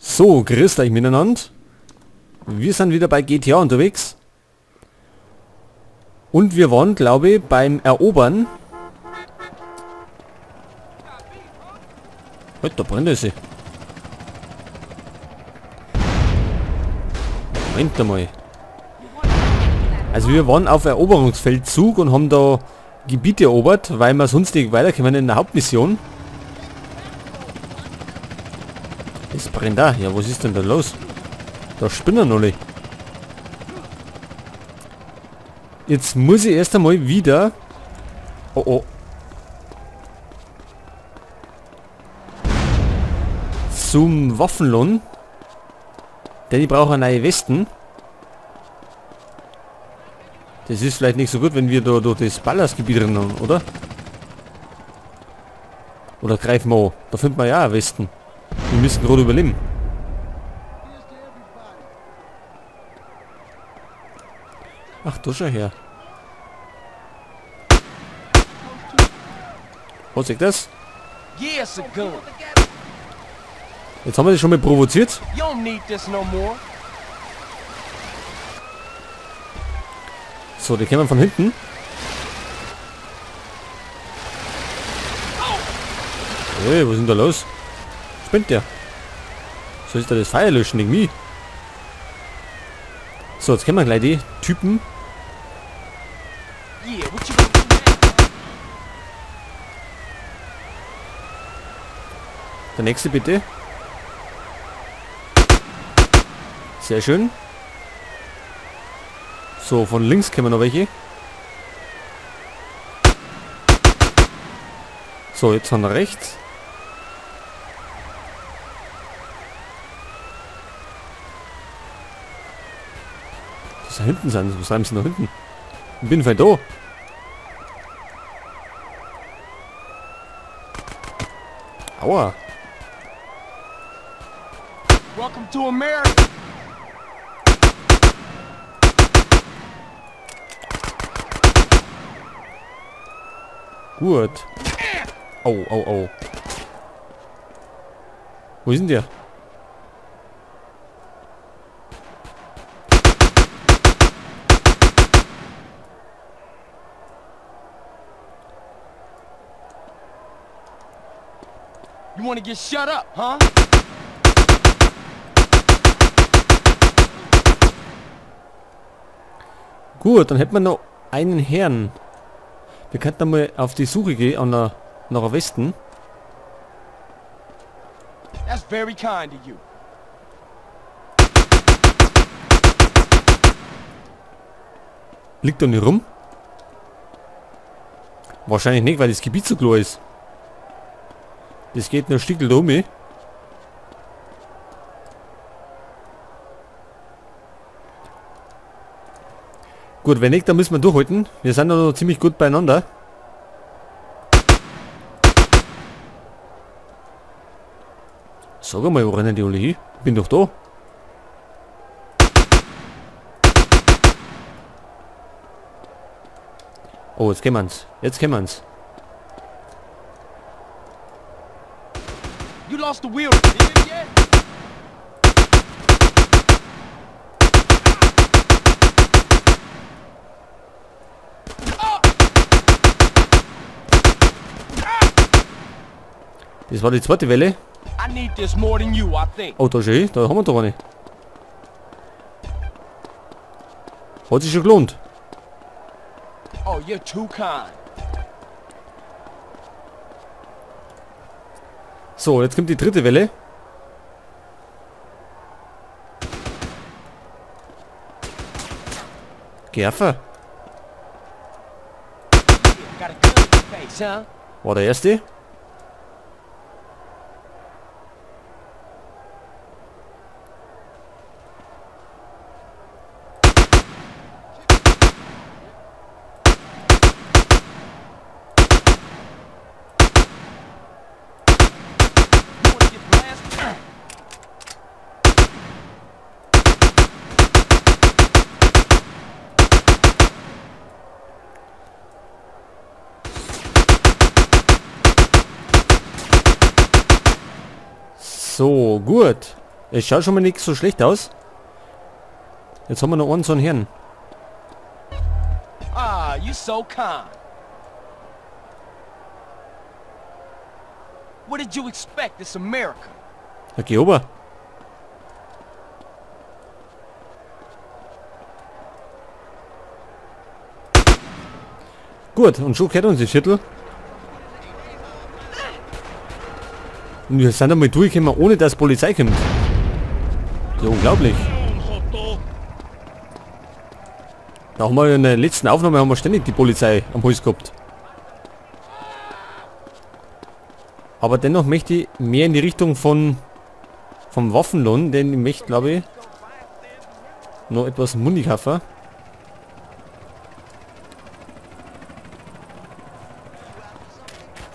So, grüßt euch miteinander. Wir sind wieder bei GTA unterwegs. Und wir waren, glaube ich, beim Erobern. Halt, da brennt es. Moment einmal. Also wir waren auf Eroberungsfeldzug und haben da Gebiete erobert, weil wir sonst nicht weiterkommen in der Hauptmission. Es brennt da. Ja, was ist denn da los? Da spinnen alle. Jetzt muss ich erst einmal wieder... Oh oh. Zum Waffenlohn. Denn ich brauche eine neue Westen. Das ist vielleicht nicht so gut, wenn wir da durch das Ballastgebiet rennen, oder? Oder greifen wir an. Da findet man ja auch Westen. Wir müssen gerade überleben. Ach, da schau her. Was ist das? Jetzt haben wir das schon mal provoziert. So, die kämen von hinten. Hey, was ist denn da los? Spinnt der? Soll ich da das Feuer löschen, nicht mich? So, jetzt kennen wir gleich die Typen. Der nächste bitte. Sehr schön. So, von links kennen wir noch welche. So, jetzt von rechts. Das da hinten sind, was reimen sie nach hinten? Ich bin vielleicht da. Aua. Welcome to America. Gut. Au, au, au. Wo ist denn der? You wanna get shut up, huh? Gut, dann hätten wir noch einen Herrn. Wir könnten mal auf die Suche gehen an der, nach Westen. That's very kind of you. Liegt da nicht rum? Wahrscheinlich nicht, weil das Gebiet so klar ist. Das geht nur ein Stückel da um. Gut, wenn nicht, dann müssen wir durchhalten. Wir sind da noch ziemlich gut beieinander. Sag mal, wo rennen die alle hin? Bin doch da. Oh, jetzt kämmen's. Jetzt kämmen's. You lost the wheel to live yet? Das war die zweite Welle. I need this more than you, I think. Oh, da schön, da haben wir doch eine. Hat sich schon gelohnt. Oh, you're too kind. So, jetzt kommt die dritte Welle. Gerfer. War der erste. So, gut. Es schaut schon mal nicht so schlecht aus. Jetzt haben wir noch einen so einen Herrn. Ah, you so kind. What did you expect? It's America. Ja, geh ober. Gut, und schon gehört uns das Viertel. Und wir sind einmal durchgekommen, ohne dass Polizei kommt. Ja, unglaublich. Da haben wir in der letzten Aufnahme haben wir ständig die Polizei am Hals gehabt. Aber dennoch möchte ich mehr in die Richtung vom Waffenlohn, denn ich möchte, glaube ich, noch etwas Muni kaufen.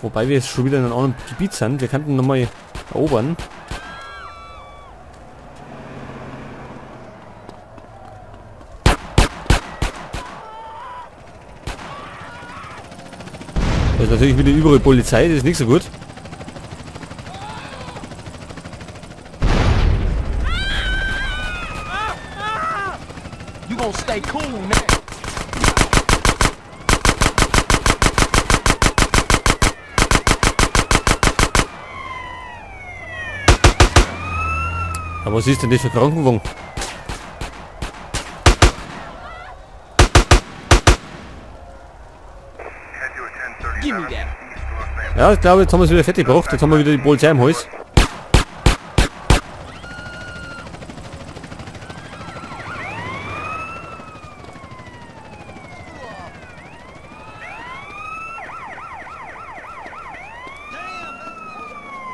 Wobei wir jetzt schon wieder in einem anderen Gebiet sind. Wir könnten nochmal erobern. Da ist natürlich wieder überall Polizei, das ist nicht so gut. You gonna stay cool now. Aber was ist denn das für Krankenwagen? Give me that. Ja, ich glaube, jetzt haben wir es wieder fertig gebracht. Jetzt haben wir wieder die Polizei im Hals.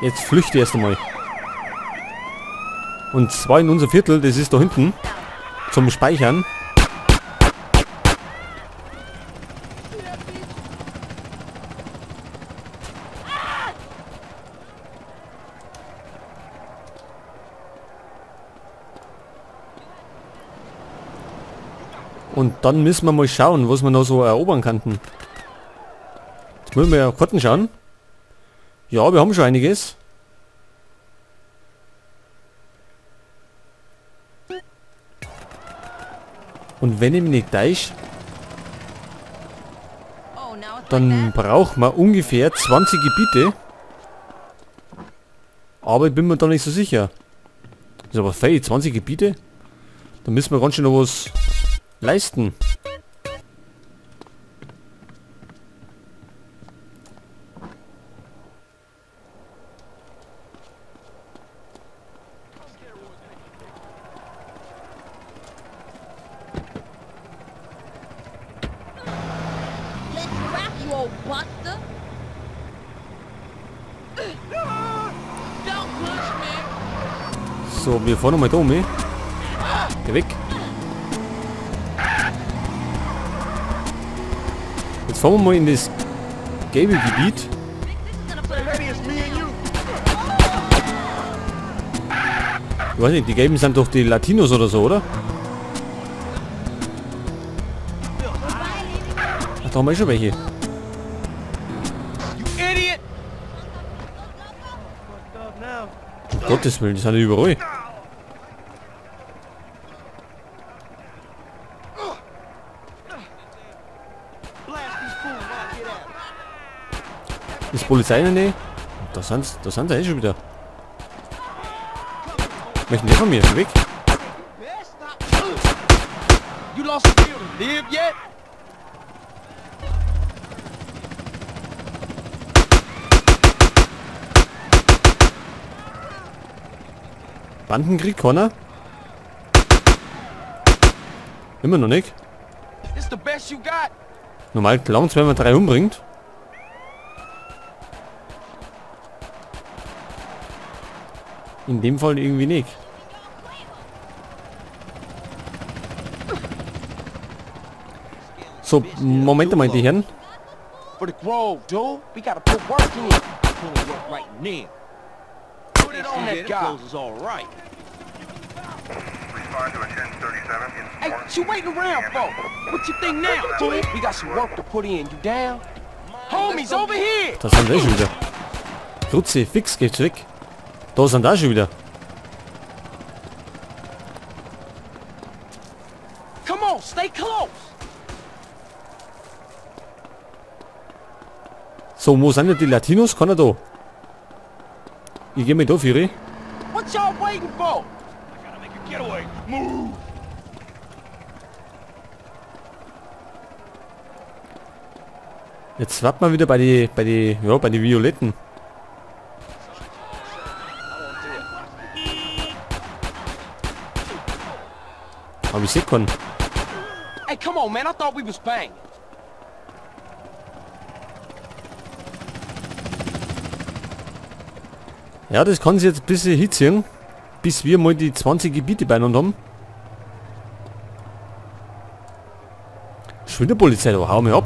Jetzt flüchte erst einmal. Und zwar in unser Viertel, das ist da hinten, zum Speichern. Und dann müssen wir mal schauen, was wir noch so erobern könnten. Jetzt müssen wir ja Karten schauen. Ja, wir haben schon einiges. Und wenn ich mich nicht täusche, dann braucht man ungefähr 20 Gebiete. Aber ich bin mir da nicht so sicher. Ist aber fair, 20 Gebiete? Da müssen wir ganz schön noch was leisten. Let's rap, you old buster. Don't push me. So, wir fahren nochmal da um. Geh weg. Jetzt fahren wir mal in das gelbe Gebiet. Ich weiß nicht, die Gelben sind doch die Latinos oder so, oder? Ach, da haben wir schon welche. You idiot! Um Gottes Willen, die sind ja überall. Ist Polizei in der Nähe? Da sind sie eh schon wieder. Möchten die von mir? Weg. You lost the will to live yet? Bandenkrieg, Connor? Immer noch nicht. It's the best you got. Normal langt's, wenn man 3 umbringt. In dem Fall irgendwie nicht. So, Moment einmal, die Herren. For the Grove, dude. We gotta put work in. Pulling work right now. Put it on that guy. Clothes is all right. Respond to a 1037 in Hey, what you waiting around for? What you think now, fool? We got some work to put in. You down? Homies, over here! Da sind wir schon wieder. Kruzifix, geht's weg. Da sind da schon wieder. Stay close. So, wo sind denn die Latinos? Keiner da. Ich geh mal da, Firi. What y'all waiting for? I gotta make a getaway. Move. Jetzt warten wir wieder bei die Violetten. Aber ich seh keinen. Hey, come on, man. I thought we was banging. Ja, das kann sich jetzt ein bisschen hinziehen, bis wir mal die 20 Gebiete beieinander haben. Schon wieder Polizei da, hau mir ab.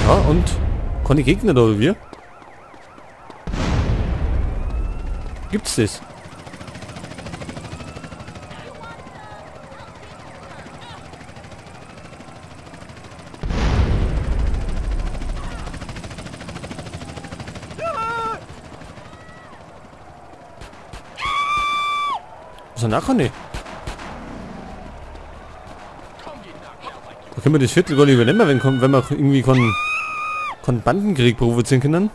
Ja, und keine Gegner da, oder wir? Gibt's das? Was sind auch keine? Da können wir das Viertel gar nicht übernehmen, wenn wir irgendwie keinen Bandenkrieg provozieren können.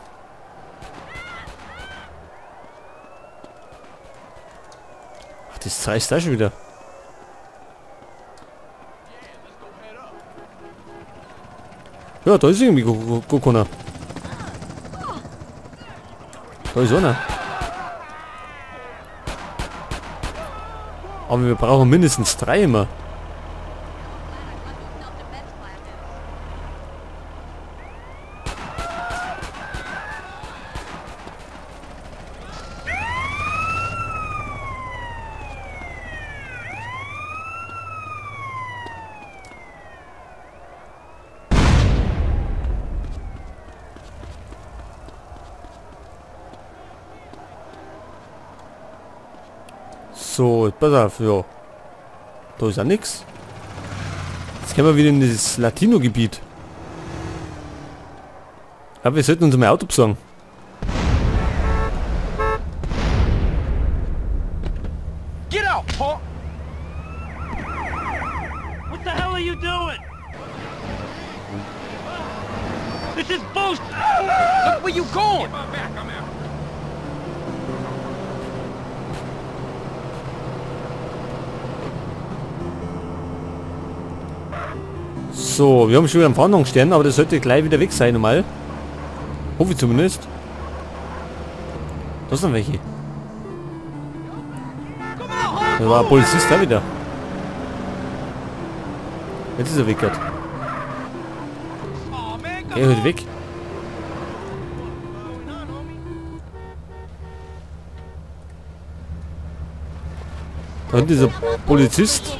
Ach, das zerreißt da schon wieder. Ja, da ist irgendwie gar keiner. Da ist einer. Aber wir brauchen mindestens 3 immer. So, pass auf, ja. Da ist ja nix. Jetzt können wir wieder in das Latino-Gebiet. Aber wir sollten uns mal Auto besorgen. Get out, punk! What the hell are you doing? This is bullshit! Look where you going! My back, I'm out. So, wir haben schon wieder einen Fahndungsstern, aber das sollte gleich wieder weg sein normal. Hoffe ich zumindest. Da sind welche. Da war ein Polizist da wieder. Jetzt ist er weg grad. Geh halt weg. Da hinten dieser Polizist.